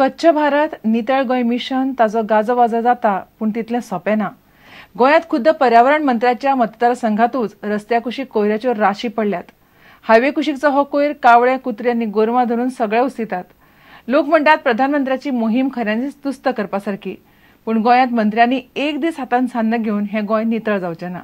स्वच्छ भारत नितळ गोंय मिशन ताजो गाजोवाजो जाता, पूण तितलें सोंपें ना. गोंयांत खुद्द पर्यावरण मंत्र्याच्या मतदारसंघातूच रस्त्या कुशीक कोयराच्यो राशी पडल्यात. हायवे कुशीकचो हो कोयर कावळे, कुत्रे आनी गोरवां धरून सगळे उस्तितात. लोक म्हणटात प्रधानमंत्र्याची मोहीम खऱ्यांनीच तुस्त करपा सारकी, पूण गोंयांत मंत्र्यांनी एक दीस हातान सान्न घेवन हें गोंय नितळ जावचें ना.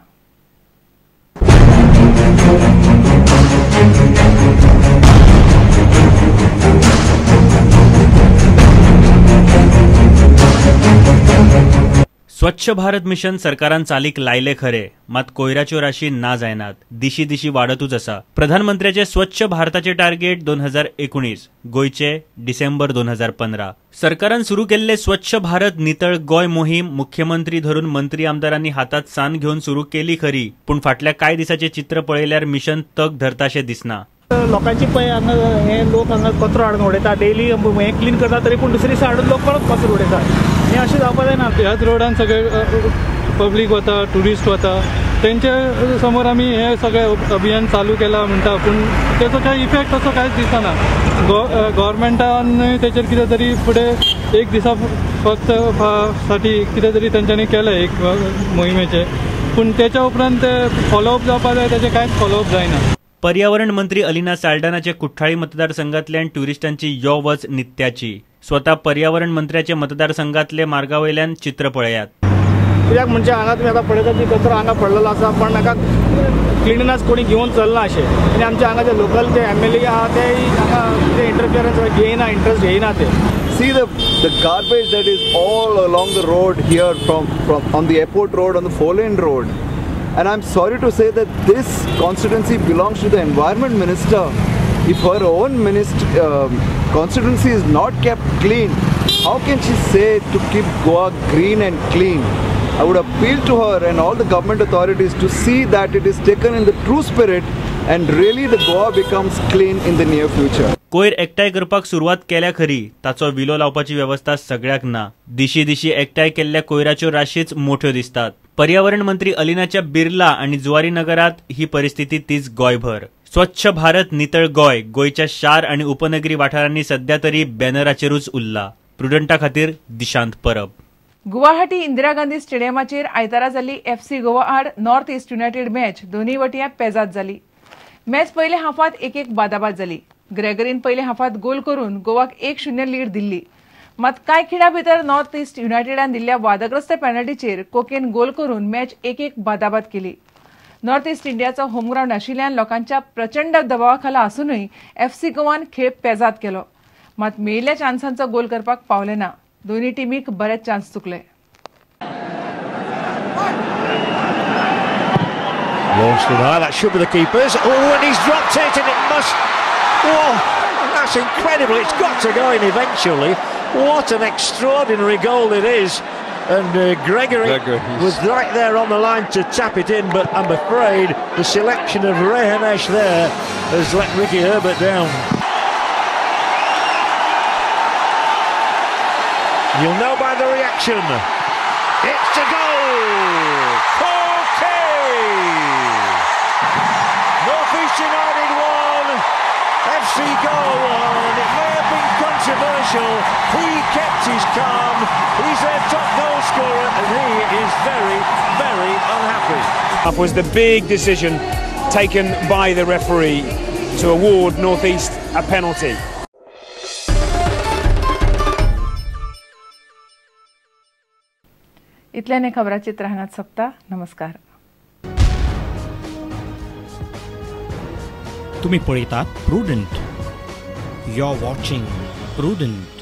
स्वच्छ भारत मिशन सरकारान चालीक लायले खरे, मात कोयराच्यो राशी ना जायनात, दिशी दिशी वाडतूच आसा. प्रधानमंत्र्याचे स्वच्छ भारताचे टार्गेट 2019, गोंयचे डिसेंबर 2015. सरकारान सुरू केल्ले स्वच्छ भारत नितळ गोंय मोहीम मुख्यमंत्री धरून मंत्री आमदारांनी हातात सान घेवन सुरू केली खरी, पूण फाटल्या कांय दिसाचे चित्र पळयल्यार मिशन तग धरताशें दिसना. लोकांची पळय हांगा हे लोक हांगा कचरो हाडून उडयता, डेली हें क्लीन करता, तरी पूण दुसरे दिसा हाडून लोक परत कचरो उडयता. हें अशें जावपाक जायना. ह्याच रोडान सगळे पब्लीक वता, ट्युरिस्ट वता, तेंचे समोर आमी हें सगळें अभियान चालू केलां म्हणटा, पूण तेचो कांय इफेक्ट असो कांयच दिसना. गव्हर्मेंटानूय तेचेर कितें तरी फुडें एक दिसा फक्त साठी कितें तरी तेंच्यांनी केलें एक मोहिमेचें, पूण तेच्या उपरांत ते फॉलोअप जावपाक जाय, तेचें कांयच फॉलोअप जायना. पर्यावरण मंत्री अलिना साल्डानाचे कुठ्ठाळी मतदारसंघातल्यान ट्युरिस्टांची यो वच नित्याची. स्वता पर्यावरण मंत्र्याचे मतदारसंघातले मार्गावयल्यान चित्र पळयात. कित्याक म्हणजे हांगा तुमी आतां पळयता की कचरो हांगा पडलेलो आसा, पण हांगा क्लिननेस कोणी घेवन चलना अशें. आनी आमच्या हांगा जे लोकल जे एमएलए आहा ते हांगा इंटरफियरन्स घेयना, इंट्रस्ट घेयना ते. See the garbage that is all along the road here from on the airport road, on the 4-lane road. And I'm sorry to say that this constituency belongs to the environment minister. If her own constituency is not kept clean, how can she say to keep Goa green and clean? I would appeal to her and all the government authorities to see that it is taken in the true spirit and really the Goa becomes clean in the near future. कोयर एकठांय करपाक सुरवात केल्या खरी, ताचो विलो लावपाची वेवस्था सगळ्याक ना. दिशी दिशी एकठांय केल्ल्या कोयराच्यो राशीच मोठ्यो दिसतात. पर्यावरण मंत्री अलिनाच्या बिर्ला आनी जुवारी नगरात ही परिस्थिती तीच गोंयभर. स्वच्छ भारत नितळ गोंय गोंयच्या शार आनी उपनगरी वाठारांनी सध्या तरी बॅनराचेरूच उरला. प्रुडंटा खातीर दिशांत परब. गुवाहाटी इंदिरा गांधी स्टेडियमाचेर आयतारा जाल्ली एफसी गोवा आड नॉर्थ ईस्ट युनायटेड मॅच दोनूय वटयां पेजाद जाली. मॅच पयल्या हाफांत 1-1 बादाबाद जाली. ग्रेगरीन पयल्या हाफांत गोल करून गोवाक 1-0 लीड दिल्ली. मात कांय खिणा भितर नॉर्थ ईस्ट युनायटेडान दिल्ल्या वादग्रस्त पेनल्टीचेर कोकेन गोल करून मॅच 1-1 बादाबाद केली. नॉर्थ ईस्ट इंडियाचो होम ग्रावंड आशिल्ल्यान लोकांच्या प्रचंड दबावा खाला आसूनय एफसी गोवान खेळ पेजाद केलो. मात मेळिल्ल्या चान्सांचो गोल करपाक पावले ना. दोनूय टिमीक बरेच चान्स चुकले. Launched in high, that should be the keepers. Oh, and he's dropped it, and it must. Oh, that's incredible. It's got to go in eventually. What an extraordinary goal it is. And Gregory was right there on the line to tap it in, but I'm afraid the selection of Rehanesh there has let Ricky Herbert down. You'll know by the reaction. It's a goal! Koke! North East United 1, FC Goa 1. It may have been controversial. He kept his calm. He's their top goal scorer, and he is very, very unhappy. That was the big decision taken by the referee to award North East a penalty. इतल्याने खबराचित्र हांगाच सोंपता. नमस्कार. तुम्ही पळयतात Prudent. You are watching Prudent.